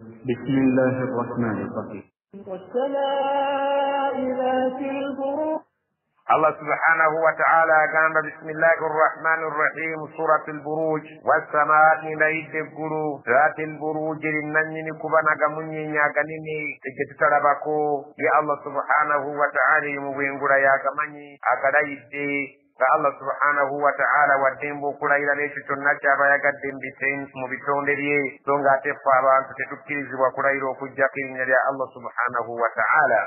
بسم الله الرحمن الرحيم. والسماء ذات البروج. الله سبحانه وتعالى قام بسم الله الرحمن الرحيم سورة البروج. والسماء ذات البروج ذات البروج لنني كبنا غمني غنيني تجتربكو يا الله سبحانه وتعالى مبينغura ya gamanyi akadayidde nga Allah subhanahu wa ta'ala waddembe okulayira n'ekyo kyonna ky'aba yagadde mu bitonde bye, so ng'ate ffe abantu tetukkirizibwa kulayira okuggyako erinnya lya Allah subhanahu wa ta'ala.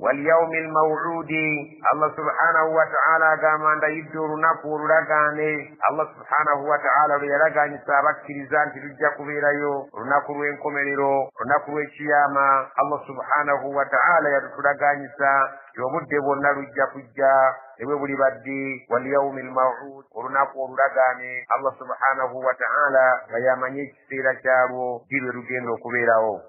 Walyaumi almawuudi, Allah subhanahu wa ta'ala agamba ndayidde olunaku olulagaane. Allah subhanahu wa ta'ala lwe yalagaanyisa abakkiriza nti lujja kubeerayo olunaku lw'enkomerero, olunaku lw'ekiyama. Allah subhanahu wa ta'ala yatulagaanyisa obudde bwonna lujja kujja ebwe buli baddi. Walyaumi almawuud, olunaku olulagaane. Allah subhanahu wa ta'ala nga yamanyi ekiseera kyalwo ddi lwe lugenda okubeerawo.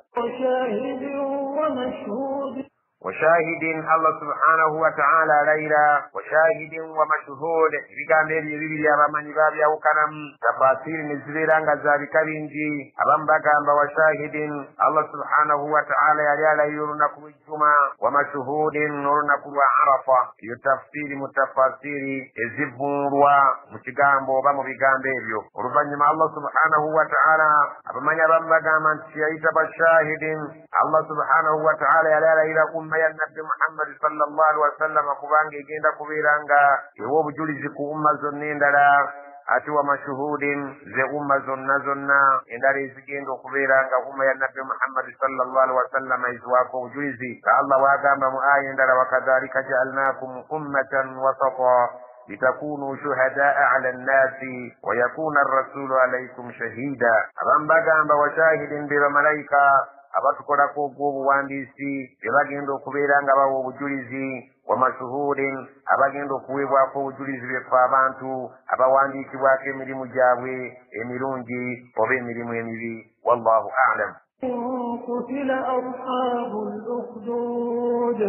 Washahidin, Allah subhanahu wa ta'ala alayira. Washahidin wa mashhud, ebigambo ebyo ebibiri abamanyi babyawukanamu, tafasiri ne zibeera nga za bika bingi. Abamu bagamba washahidin, Allah subhanahu wa ta'ala yali alayira olunaku lw'ejjuma, wa mashhudin n'olunaku lwa Arafa. Eyo tafsiri mu tafasiri ezivvuunulwa mu kigambo oba mu bigambo ebyo. Oluvannyuma Allah subhanahu wa ta'ala abamanyi abamu bagamba nti yayita bashahidin, Allah subhanahu wa ta'ala yali alayira umma ya Nabbi Muhammad sallallahu alaihi wasallam, kubanga egenda kubeera nga ewa obujulizi ku umma zonna endala, ate wa mashuhudin ze umma zonna zonna endala ezigenda okubeera nga umma ya Nabbi Muhammad sallallahu alaihi wasallam eziwaako obujulizi. Nga Allah bw'agamba mu aya endala, wakadhalika ja'alnakum ummatan wasata litakunu shuhadaa ala nnasi wa yakuna arrasulu alaykum shahida. Abamu bagamba washahidin be bamalayika abatukolako ogw'obuwandiisi be bagenda okubeera nga bawa obujulizi, wa mashuhudin abagenda okuweebwako obujulizi beffe abantu abawandiikibwako emirimu gyabwe emirungi oba emirimu emibi. Wallahu a'lam. Qutila ashabul ukhdud,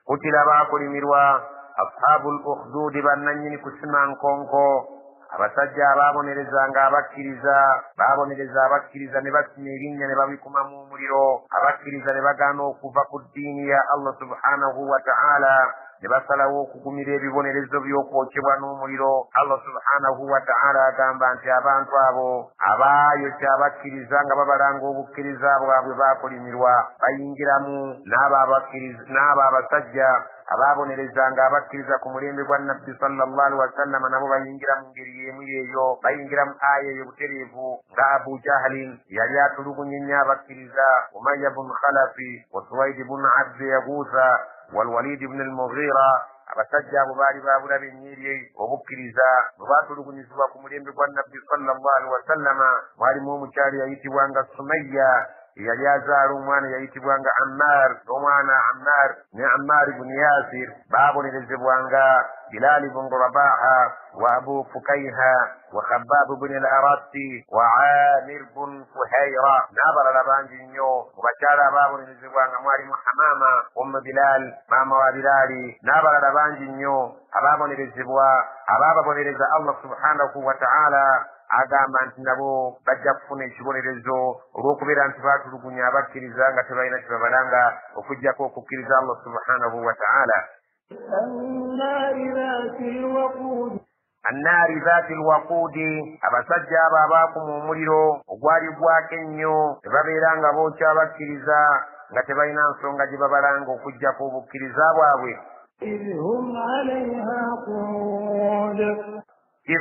kutila baakulimirwa ashabul ukhdud, bannannyini kusima nkonko, abasajja abaabonerezanga abakkiriza, baabonereza abakkiriza ne basima erinnya ne babikumamu omuliro, abakkiriza ne bagaana okuva ku ddiini ya Allah subhanahu wa ta'ala, ne basalawo okugumira ebibonerezo by'okwokyebwa n'omuliro. Allah subhanahu wa ta'ala agamba nti abantu abo abaayokya abakkiriza nga babalanga obukkiriza bwabwe baakulimirwa, bayingiramu n'abo abasajja abaabonerezanga abakkiriza ku mulembe gwa Nabbi sallallahu alaihi wasallam, nabo bayingira mu ngeri y'emu eyo, bayingira mu aya eyo butereevu, nga Abu Jahlin yali atulugunya nnyo abakkiriza, Umayya bun Khalafi wa Suwaid bun Abdi Yagusa walwalid ibn al-Mughira. Abasajja abo baali baabulabe nnyo eri obukkiriza. Bwe baatulugunyizibwa ku mulembe gwa Nabbi sallallahu alaihi wasallama, mwalimu omukyala yayitibwanga Sumayya, yali azaala omwana yayitibwanga Ammar, n'omwana Ammar ne Ammar ibn Yasir. Baabonerezebwanga Bilal ibn Rabaha wa Abu Fukaiha wa Khabbab ibn al-Arati wa Amir ibn Fuhaira n'abalala bangi nnyo. Mu bakyala abaabonerezebwanga mwalimu Hamama Ummu Bilal, maama wa Bilali, n'abalala bangi nnyo abaabonerezebwa. Abaababonereza Allah subhanahu wa ta'ala agamba nti nabo bajja kufuna ekibonerezo olw'okubeera nti baatulugunya abakkiriza nga tebalina kye babalanga okuggyako okukkiriza Allah subhanahu wa ta'ala. Annaari zaati lwaquudi, abasajja abo abaakuma omuliro ogwali gwaka ennyo ne babeera nga bookya abakkiriza nga tebalina nsonga gye babalanga okuggyako obukkiriza bwabwe. Idh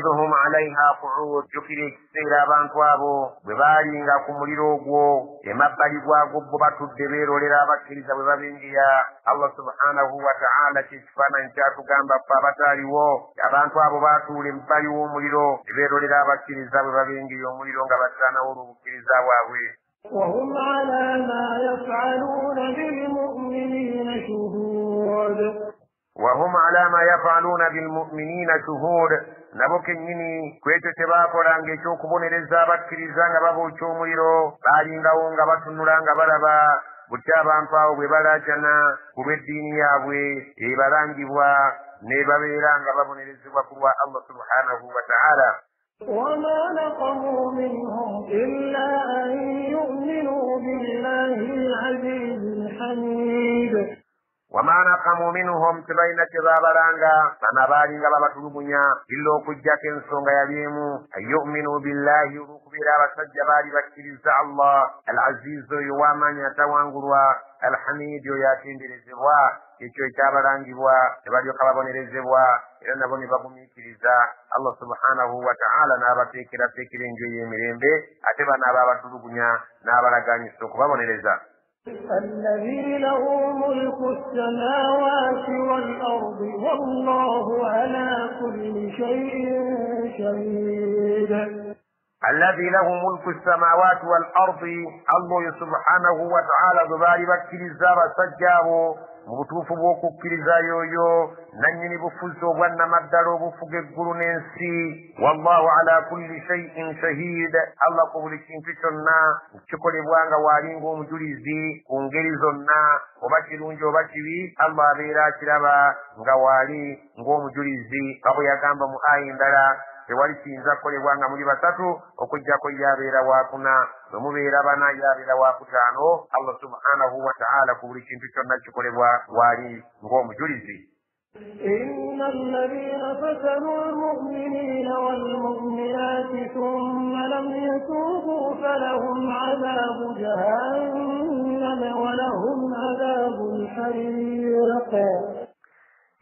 hum alayha qu'ud, jjukira ekiseera abantu abo bwe baalinga ku muliro ogwo, emabbali gwagwo bo batudde beerolera abakkiriza bwe babingira. Allah subhanahu wa ta'ala kyekifaananyi kyatugamba ffe abataaliwo, abantu abo baatuula ebbali w'omuliro ne beerolera abakkiriza bwe babingira omuliro nga basaanawo olw'obukkiriza bwabwe. وهم على ما يفعلون بالمؤمنين شهود. وهم على ما يفعلون بالمؤمنين شهود, nabo kennyini ku ekyo kye baakolanga ekyokubonereza abakkiriza nga babookya omuliro, baalingawo nga batunula nga balaba butya abantu abo bwe balaajana ku lw'eddiini yaabwe ebalangibwa ne babeera nga babonerezebwa ku lwa Allah subhanahu wa ta'ala. وما نقموا منهم إلا أن يؤمنوا بالله العزيز الحميد. وما نقموا منهم tebalina kye baabalanga bano abaalinga babatulugunya illa okuggyako ensonga yali emu an yu'minu billahi, olw'okubeera abasajja baali bakkiriza Allah al-Aziz, oyo ow'amaanyi atawangulwa, al-Hamid, oyo atenderezebwa. Ekyo ekyabalangibwa ne balyoka babonerezebwa era nabo ne bagumiikiriza. Allah subhanahu wa ta'ala n'abateekerateekera enju ey'emirembe, ate bano abaabatulugunya n'abalaganyisa okubabonereza. الذي له ملك السماوات والأرض والله على كل شيء شهيد. الذي له ملك السماوات والأرض, Allah subhanahu wa ta'ala gwe baali bakkiriza abasajja abo mu butuufu bw'okukkiriza yoyo nannyini bufuzi obwannamaddala obufuga eggulu n'ensi. Wallahu ala kulli shay'in shahid, Allah ku buli kintu kyonna kikolebwa nga waalinga omujulizi ku ngeri zonna, oba kirungi oba kibi, Allah abeera akiraba nga waali ng'omujulizi. Nga bwe yagamba mu aya endala, tewali kiyinza kukolebwa nga muli basatu okuggyako ye abeera waakuna, bwe mubeera bana ye abeera waakutaano. Allah subhanahu wa ta'ala ku buli kintu kyonna kikolebwa waali ng'omujulizi. إن الذين فتنوا المؤمنين والمؤمنات ثم لم يتوبوا فلهم عذاب جهنم ولهم عذاب الحريق.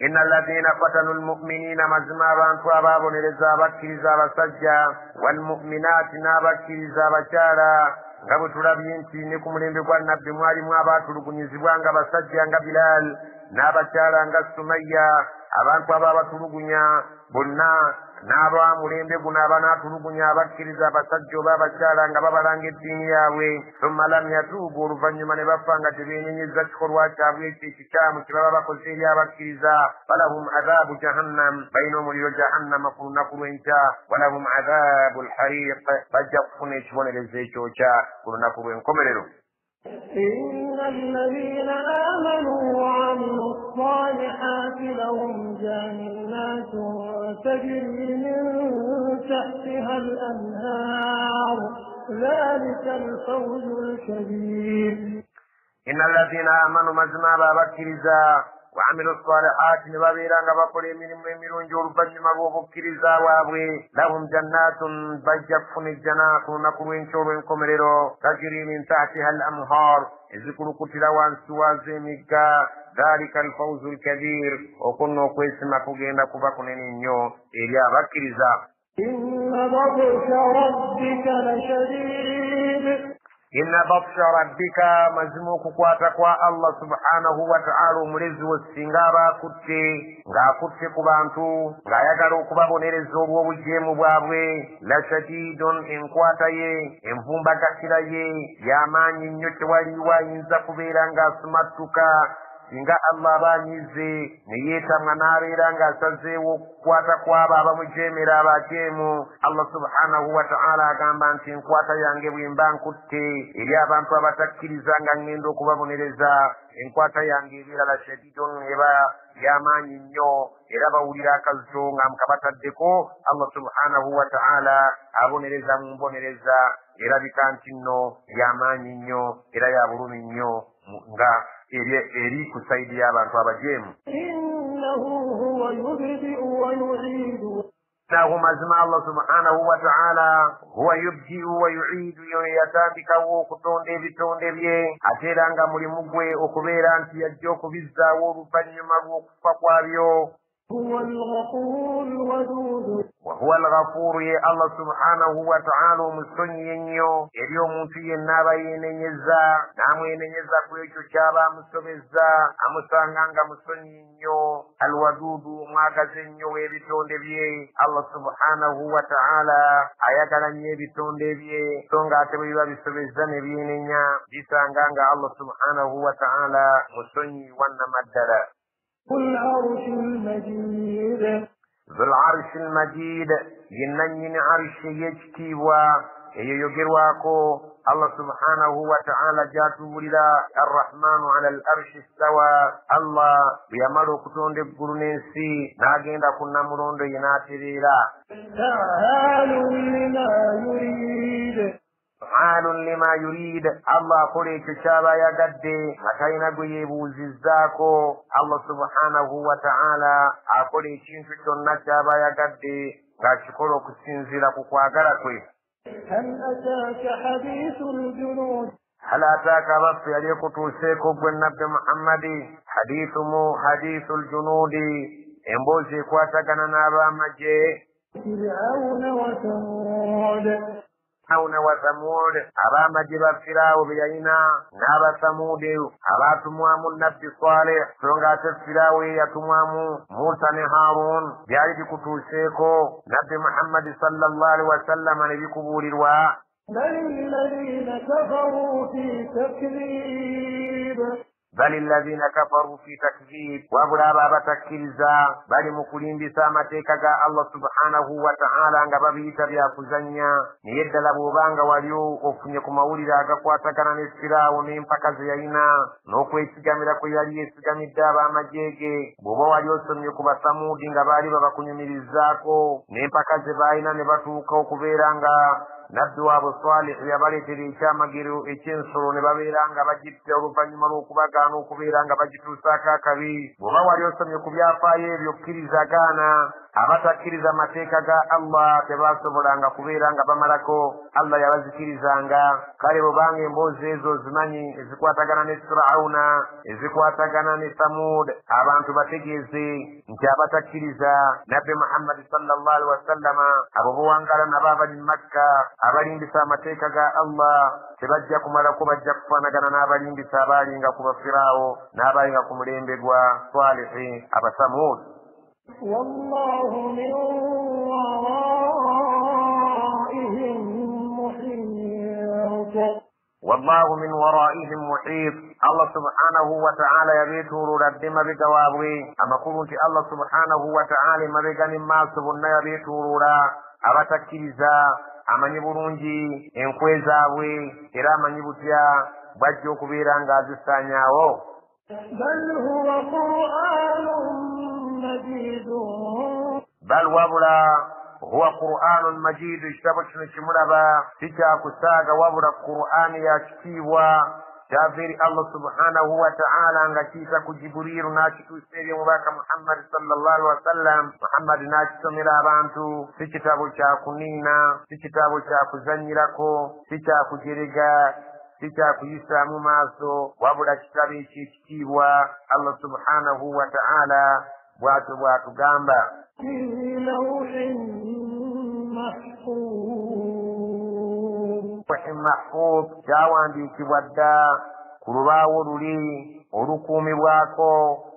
إن الذين فتنوا المؤمنين mazima abantu abaabonereza abakkiriza abasajja walmu'minaati n'abakkiriza abakyala, nga bwe tulabye nti ne ku mulembe gwa Nabbi mwalimu abaatulugunyizibwa nga basajja nga Bilal n'abakyala nga Sumayya. Abantu abaabatulugunya bonna n'abamulembe guno abanaatulugunya abakkiriza abasajja oba abakyala nga babalanga eddiini yaabwe, thumma lam yatuubu, oluvannyuma ne bafa nga tebeenenyezza kikolwa kyabwe ekyo ekikyamu kye baba bakoze eri abakkiriza, falahum adhaabu jahannam, balina omuliro jahannama ku lunaku lw'enkya, walahum adhaabu alhariiq, bajja kufuna ekibonerezo ekyokya ku lunaku lw'enkomerero. إن الذين آمنوا وعملوا الصالحات لهم جنات تجري من تحتها الأنهار ذلك الفوز الكبير. إن الذين آمنوا mazima abakkiriza وعملوا الصالحات ne babeera nga bakola emirimu emirungi oluvannyuma lw'obukkiriza bwabwe, lahum jannatun, bajja kufuna ejjana ku lunaku lw'enkya olw'enkomerero, tajri min tahtiha al anhar, ezikulukutira wansi waazo emigga, dhalika alfawzu alkabir, okwo nno okwesima kugenda kuba kunene nnyo eri abakkiriza. إن بطش ربك لشديد. Inna batsha rabbika, mazima okukwata kwa Allah subhanahu wa ta'ala omulezi we singa aba akutte ng'akutte ku bantu ng'ayagala okubabonereza olw'obujeemu bwabwe, la shadidun, enkwata ye envumbagatira ye y'amaanyi nnyo, tewaliwo ayinza kubeera ng'asumattuka. Singa Allah aba anyize ne yeetamwa n'abeera ng'asazeewo okukwata kw'abo abamujeemera abajeemu, Allah subhanahu wa ta'ala agamba nti enkwata yange bwe mba nkutte eri abantu abatakkiriza nga ŋŋenda okubabonereza, enkwata yange ebeera la shadidun, eba y'amaanyi nnyo, era bawulira akazito nga mukabataddeko. Allah subhanahu wa ta'ala abonereza mu mbonereza erabika nti nno y'amaanyi nnyo era ya bulumi nnyo nga eri ku sayidi y'abantu abajeemu. Innahu huwa yubdi'u wa yu'iidu. Innahu, mazima Allah subhanahu wa ta'ala huwa yubdi'u wa yu'iidu, yoyo yatandikawo okutonda ebitonde bye, ate era nga mulimu gwe okubeera nti yajja okubizzaawo oluvannyuma lw'okufa kwabyo. هو الغفور الودود. وهو الغفور, ye Allah subhanahu wa ta'ala omusonyi ennyo eri omuntu yenna aba yeenenyeza n'amwenenyeza ku ekyo ky'aba amusobezza, amusanga nga musonyi nnyo. Alwadudu, omwagazi ennyo w'ebitonde bye. Allah subhanahu wa ta'ala ayagala nnyo ebitonde bye, so nga ate bwe biba bisobezza ne byenenya bisanga nga Allah subhanahu wa ta'ala musonyi wannamaddala. العرش المجيد. ذو العرش المجيد, yenannyini arshi ey'ekitiibwa eyo yogerwako Allah subhanahu wa ta'ala gy'atuwulira arrahmanu ala al arshi istawa. Allah bwe yamala okutonda eggulu n'ensi n'agenda ku nnamulondo ye n'atereera. فعال لما يريد. Fa'alun lima yurid, Allah akola ekyo ky'aba ayagadde nga talina gwe yeebuuzizzaako. Allah subhanahu wa ta'ala akola ekintu kyonna ky'aba ayagadde ng'akikola okusinziira ku kwagala kwe. هل أتاك حديث الجنود Hal ataaka abaffe yali ekutuuseeko gwe Nabbi Muhammadi hadithu ljunuudi, emboozi ekwatagana n'ab'amagye فرعون وثمود Fir'auna wa Thamud, ab'amagye ba Firaawo be yalina n'Abathamuudi abaatumwamu Nabbi Saleh, so ng'ate Firaawo ye yatumwamu Musa ne Haarun. Byali bikutuuseeko Nabbi Muhammadi sallallahu alaihi wasallama ne bikubuulirwa. بل الذين كفروا في تكذيب Bal alladhina kafaru fi takdhib, wabula abo abatakkiriza bali mu kulimbisa amateeka ga Allah subhanahu wa ta'ala nga babiyita bya kuzannya. Naye ddala bw'obanga wali ofunye ku mawulire agakwatagana ne Firaawo n'empaka ze yalina n'okwesigamira kwe yali yeesigamidde ab'amagye ge, bw'oba wali osomye ku Basamuudi nga baali babakunyumirizaako n'empaka ze baalina ne batuuka okubeera nga Nabbi waabwe Salihu yabaleetera ekyamagero eky'ensolo ne babeera nga bagitta oluvannyuma lw'okubagaana okubeera nga bagituusaako akabi. Bw'oba wali osomye ku byafaayo ebyo, kkiriza gaana. Abatakkiriza amateeka ga Allah tebasobolanga kubeera nga bamalako, Allah yabazikirizanga. Kale bw'obanga emboozi ezo ozimanyi ezikwatagana ne Fir'auna, ezikwatagana ne Thamud, abantu bategeeze nti abatakkiriza Nabbi Muhammadi sallallahu alaihi wasallama abo buwangaala nabo abali mu Makka abalimbisa amateeka ga Allah tebajja kumalako, bajja kufaanagana n'abalimbisa abaalinga ku Bafiraawo n'abaalinga ku mulembe gwa Salihi Abathamud. والله من ورائهم محيط Wallahu min waraihim muhit, Allah subhanahu wa ta'ala yabeetuulula emabega waabwe. Amakulu nti Allah subhanahu wa ta'ala emabega ne maaso bonna yabeetuulula. Abatakkiriza amanyi bulungi enkwe zaabwe era amanyi butya bw'ajja okubeera ng'azisaanyaawo. بل هو قرآن مجيد Bal wabula huwa Qur'anun Majid, ekitabo kino kimulaba si kyakusaaga wabula Qur'ani ya kitiibwa kyava eri Allah subhanahu wa ta'ala nga kiyita ku Jibuliiru n'akituusa eri omubaka Muhammadi sallallahu alaihi wasallam. Muhammadi n'akisomera abantu. Si kitabo kya kuniina, si kitabo kya kuzannyirako, si kya kujerega, si kya kuyisaamu maaso, wabula kitabo eky'ekitiibwa. Allah subhanahu wa ta'ala bw'atyo bw'atugamba. في لوح محفوظ Lawhin mahfuz, kyawandiikibwa dda ku lubaawo luli olukuumibwako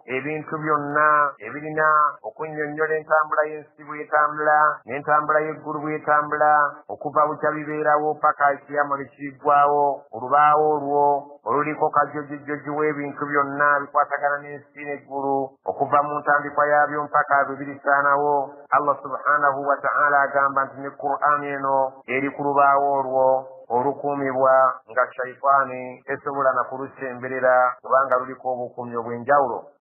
ebintu byonna ebirina okunnyonnyola entambula y'ensi bw'etambula n'entambula y'eggulu bw'etambula okuva bukya bibeerawo paka ekiyama lwe kiriggwawo. Olubaawo olwo oluliko kajjojijjoji w'ebintu byonna bikwatagana n'ensi n'eggulu okuva mu ntandikwa yaabyo mpaka lwe birisaanawo. Allah subhanahu wa ta'ala agamba nti ne Qur'ani eno eri ku lubaawo olwo olukuumibwa nga shayitaani tesobola na kulusemberera kubanga luliko obukuumi obw'enjawulo.